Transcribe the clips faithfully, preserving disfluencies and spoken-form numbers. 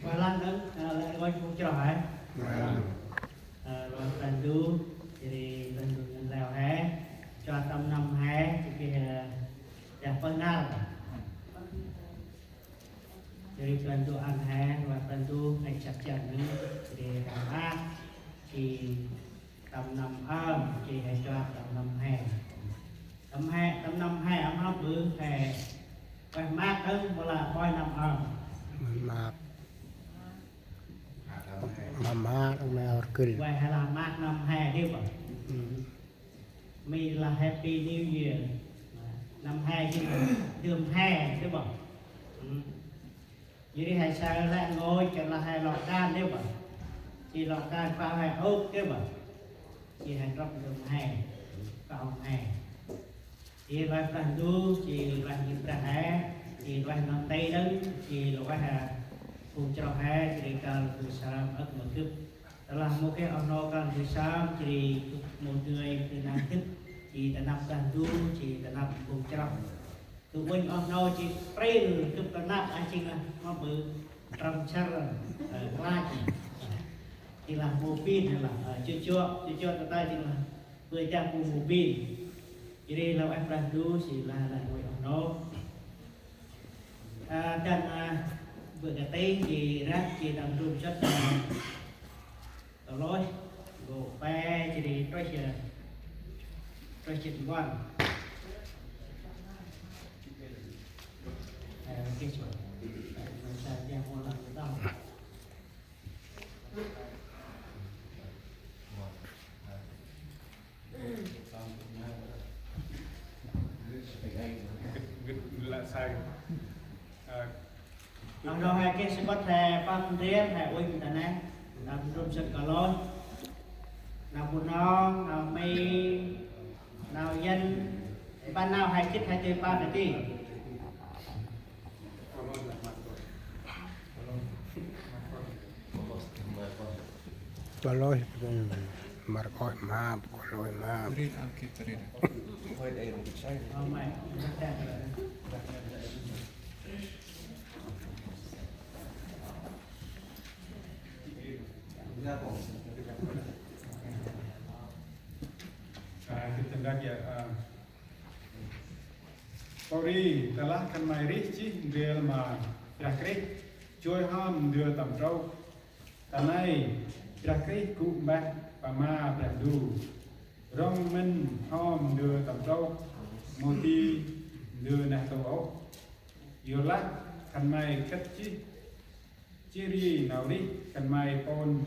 Wa lan nâng, ơ, lĕ rngôch phung chroh he. Wa lan. Ơ, wa Brah Ndu, jêh ri Brah Ndu ngăn leo he. Chua tâm năm he, jêh ri, ơ, dah pơh nar. Jêh ri Brah Ndu ăn he, wa Brah Ndu ngăch săk jăn nâng, jêh ri tâm ăp, jêh tâm năm ơm, jêh he chua tâm năm he. Tâm he, tâm năm he, ơm hŏm ƀư he, ueh maak ơm, mâu lah ƀoi năm ơm. Ƀoi maak. Ƀoi maak, ƀoi maak, ƀoi maak năm he, dih bă. Mi lah Happy New Year. Năm he jêng dơm he, dih bă. Jêh ri he saơ lĕ rngôch, kơt lah he lŏ kan, dih bă. Jêh lŏ kan pă he ôp, dih bă. Jêh he trŏ dơm he, pă he. Jêh ueh Brah Ndu, jêh ueh Brah he, jêh ueh nơm tê đŏng, jêh ueh, ơ, phung chroh he, jêh ri kơl bu salam âk ma gâp. Tơlah mâu geh oh nô kơl bu salam, jêh ri mâu dơi bu nơm gâp, jêh ta năp Brah Ndu, jêh ta năp phung chroh. Tơ uănh oh nô jêh prêl gâp ta năp, a jêng lah mâu ƀư trâm săr, ơ, klach. Jêng lah mâu pin lah, ơ, chua chua, chua chua ta ta jêng lah. Bơ jêh bu mâu pin. Jêh ri lah ueh Brah Ndu, jêh lah lah ueh oh nô. Ơ, dăn, ơ, bơ kơt ti jêh rah jêh tâm trôm săt, ơ, Kôlôs, gô pe jêh ri trôh, ơ, trôh jê̆t puăn. Ơ, kênh săt. Ơ, masa dia mô lah tao. Lah sai. Ơ, oh nô he geh samƀŭt he păng ndrel he uănh ta neh. Tâm trôm săt Kôlôs. Nau Bunong, nau Mi, nau Yuăn. Păng nau he gĭt he dơi păng kơt ti. Kôlôs, Markôs mhap, Kôlôs mhap. Pôri, tơlah khân may rêh jêh ndrel ma Brah Krist, joi hŏm ndơ tâm trôk. Ta nây, Brah Krist gŭ mbah pa ma Brah Ndu. Rŏng mĭn hŏm ndơ tâm trôk, mâu di ndơ neh ntu ôh. Yorlah khân may khât jêh, jêh ri nau rêh khân may pôn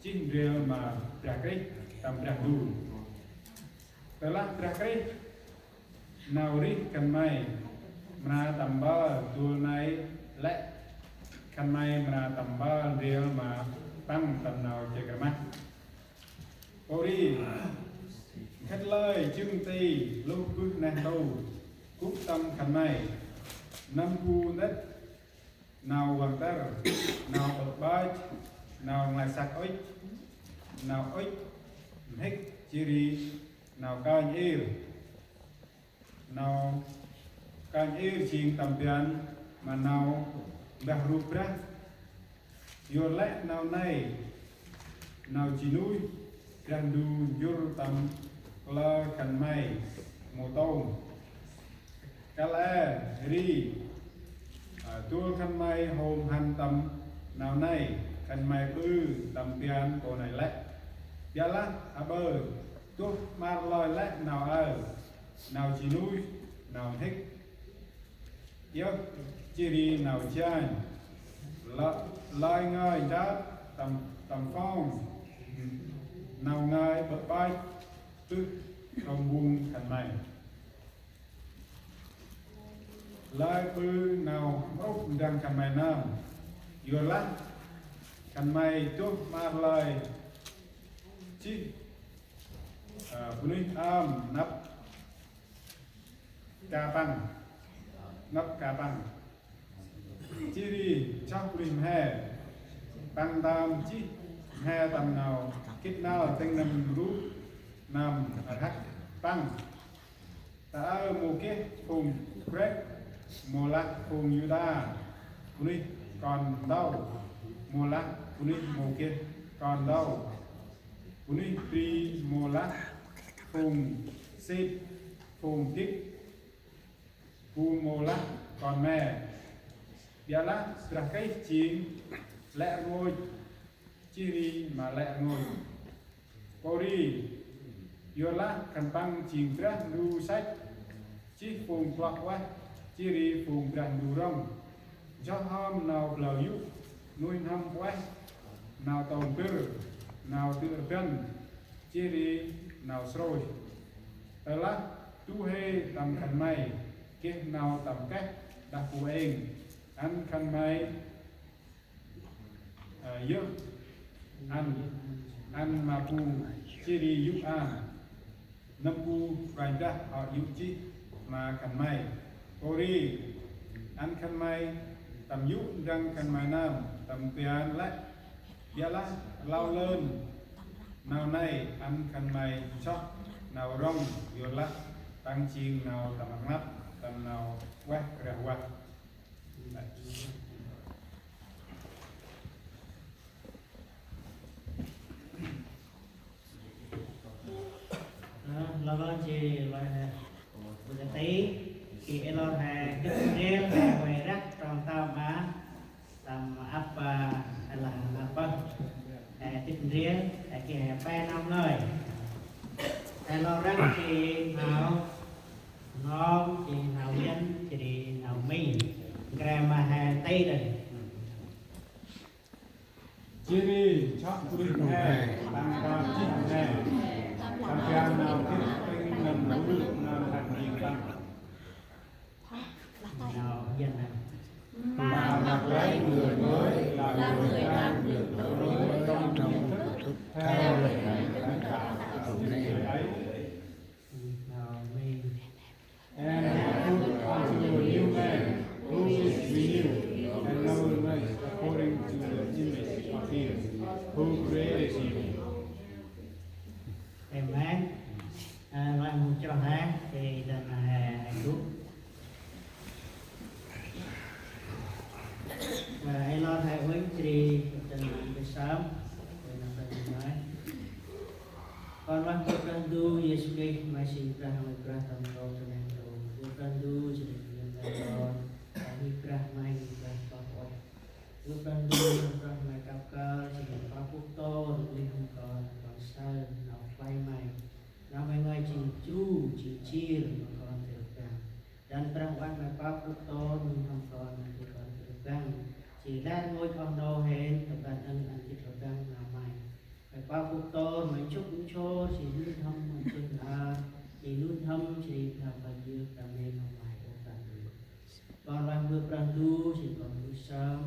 jêh ndrel ma Brah Krist tâm Brah Ndu. Tơlah Brah Krist nau rêh khân may mra tâm mpơl dôl nây lĕ, khân may mra tâm mpơl ndrel ma Păng tâm nau chêk rmah. Pôri, khât lơi jŏng ti luh bơh neh ntu gŭ tâm khân may, nâm bu ntĭt, nau văng tăr, nau ŭch ƀach, nau nglay săk ŭch, nau ŭch mhĭk, jêh ri nau kơnh ir. Nau kơnh ir jêng tâm ban ma nau mbah rup brah. Yorlah nau nây, nau ji nuih Brah Ndu njŭr tâm kalơ khân may mâu tông. Kăl e ri, ơ, dôl khân may hôm hăn tâm nau nây, khân may ƀư tâm ban kô̆ nây lĕ. Biălah aƀaơ duh mƀăr lơi lĕ nau aơ, nau ji nuih, nau mhĭk, yơh jêh ri nau janh, lơ-, lơi ngơi nchăp tâm, tâm phŏng, nau ngơi ƀơ̆ ƀach, tưh trong bung khân may. Lơi ƀư nau mƀrôh ndrăng khân may nơm. Yorlah khân may duh mƀăr lơi jêh, ơ, bunuyh ơm năp ka păng, năp ka păng. Jêh ri chroh bunuyh mhe, păng ntơm jêh mhe tâm nau gĭt năl tĭng nâm rup nơm rhăk păng. Ta aơ mâu geh phung Grek, mâu lah phung Yuđa, bunuyh kon ntâu, mâu lah bunuyh mâu geh kon ntâu. Bunuyh bri mâu lah phung sĭt, phung dĭk, bu mâu lah kon me. Ƀiălah Brah Krist jêng lĕ rngôch, jêh ri ma lĕ rngôch. Pô ri, yorlah khân păng jêng Brah Ndu săch, jêh phung kloh ueh, jêh ri phung Brah Ndu rŏng. Nsoh hŏm nau blao yô̆, nuih n'hâm ueh, nau tông bâr, nau dơ̆ rbăn, jêh ri nau srôih. Tơlah du huê tâm khân may geh nau tâm keh đah bu êng, ăn khân may, ơ, yơh ăn, ăn ma bu, jêh ri yô̆ ăn. Nâm bu Kôranh Brah hŏ yô̆ jêh ma khân may. Pô ri, ăn khân may tâm yô̆ ndrăng khân may nơm, tâm ban lĕ. Ƀiălah rlau lơn nau nây ăn khân may nsoh nau rŏng, yorlah păng jêng nau tâm rnglăp, tâm nau ueh rah vah. Ơ, lor lor jêh lor he, bơ kơt ti, jêh ê lor he dĭp ndrel he ueh răk trong tâm ma, tâm ăp, ơ, he lah nar pơh, he dĭp ndrel, he geh he pe nau ngơi. He lor răk jêh nau ngom, jêh nau yăn, jêh ri nau mi. Gre ma he ti đê. Jêh ri nsoh bunuyh mhe, tâm ban jêh mhe, tâm ban nau gĭt tĭng nâm bu nau hăn jêng tăng. Nau yăn nâm. Mà mặc lấy người mới là người ăn được nỗi mới trong nhận thức theo lời Thánh Thần tạo dựng người ấy. Nau mi. And I put unto you a new man, who is renewed and knows according to the image of him who created him. Amen. Ơ, lơi mâu chroh he, thì đăng he, he gŭ. Ơ, ê lor he uănh jêh ri, đăng he uănh sơm, ê lor he uănh. Kon ueh bơh Brah Ndu Yêsu Krist, May Sĭn Brah, May Brah tâm rkâo ta neh ntu. Bơh Brah Ndu jêh ri nơm neh kon, ta ngih Brah May, ngih Brah kloh ueh. Bơh Brah Ndu, Brah May kăp kơl, jêh ri pah pŭk tôr, uih n'hâm kon, kon saơ nau klei May. Nau May ngơi jêng jru, jêng jêr ma kon dơi rbăng. Dăn Brah Huêng Ueh May pah pŭk tôr, nuih n'hâm kon, ma kon dơi rbăng. Jêh lĕ rngôch oh nô hên, tâm ban ơ̆ng ăn gĭt rbăng nau May. May pah pŭk tôr, May nsŭk nsôr, jêh nuih n'hâm, May nsŭk nar, jêh nuih n'hâm, jêh ri Brah Huêng Ueh May tâm neh nau May, ơ Brah Ndu. Kon ueh bơh Brah Ndu, jêh kon bơh sơm,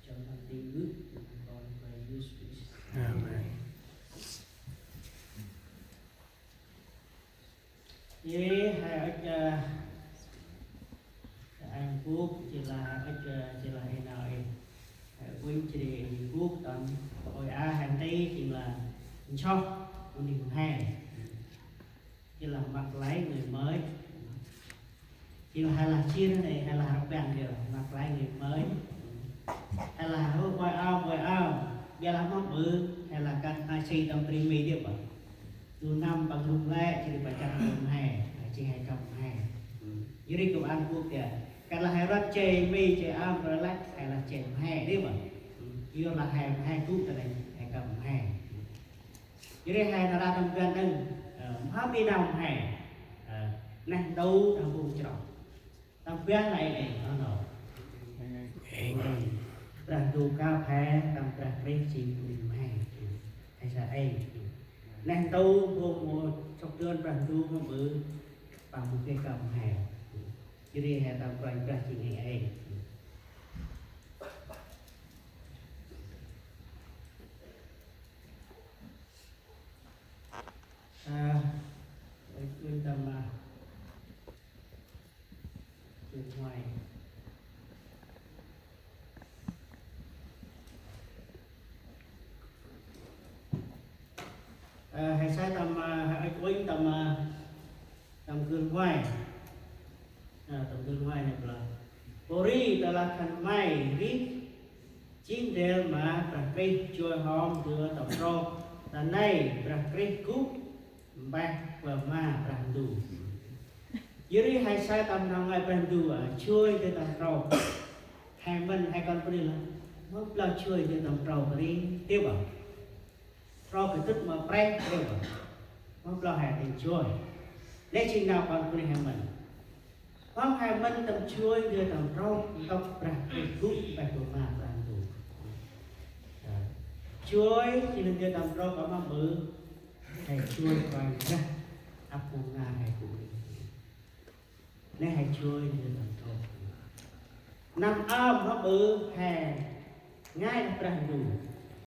jêh kon tĭng bơh, kon ueh Yêsu Krist. Amen. Jêh ri he ŭch, ơ, he ŭch bôk, jêh lah he ŭch, ơ, jêh lah he nau ê. He uănh jêh ri bôk tâm, ôi a he nti, jêh lah nsoh, bunuyh mhe. Jêh lah mặc lấy người mới. Jêh lah he lah jêr nê, he lah rbăng jêh lah, mặc lấy người mới. He lah hô bôi ao, bôi ao. Jêh lah mâm ƀư, he lah kăn a si tâm bri Mi dê bơh. Du năm păng rŭng lĕ, jêh ri păng chăng rŭng mhe, jêh he kăp mhe. Jêh ri kơp ăn bôk dê. Kăn lah he rvăt che Mi che am kơ lĕ, he lah che mhe dê bơh. Yor lah he mhe gŭ ta nê, he kăp mhe. Jêh ri he nar aơ tâm ban đŏng, ơ, mhâm i nau mhe. Ơ, neh ntu đah phung chroh. Tâm ban lah êng êng, oh nô. Êng êng. Brah Ndu kăp he, tâm Brah Krist jêng bunuyh mhe. He sa êng. Neh ntu phung mâu sŏk dơn Brah Ndu mâu ƀư, păng mâu geh kăp mhe. Jêh ri he tâm Kôranh Brah jêng êng êng. Ơ, ơi, ơi, tâm, ơ, Kưn Huay. Ơ, he say tâm, ơ, he ơi, ơi, tâm, ơ, tâm Kưn Huay. Ơ, tâm Kưn Huay nê bla. Pô ri tơ lah khân may rêh Jêng ndrel ma Brah Krist joi hŏm ndơ tâm trôk. Ta nây Brah Krist gŭ mpeh bơh ma Brah Ndu. Yor ri he say tâm nau ngơi Brah Ndu, a, joi ndơ tâm trôk. He mĭn he kon bunuyh lah: Moh blau joi ndơ tâm trôk ri, tih bơh. Trôk gĭt ma prêh, tih bơh. Moh blau he tĭng joi. Nê jêng nau kon bunuyh he mĭn. Păng he mĭn tâm joi ndơ tâm trôk, ntŭk Brah Krist gŭ mpeh bơh ma Brah Ndu. Joi jêng ndơ tâm trôk, a, moh ƀư he joi Kôranh Brah ăp mông nar he gŭ. Nê he joi ndơ tâm trôk. Năm ơm moh ƀư he ngai đah Brah Ndu.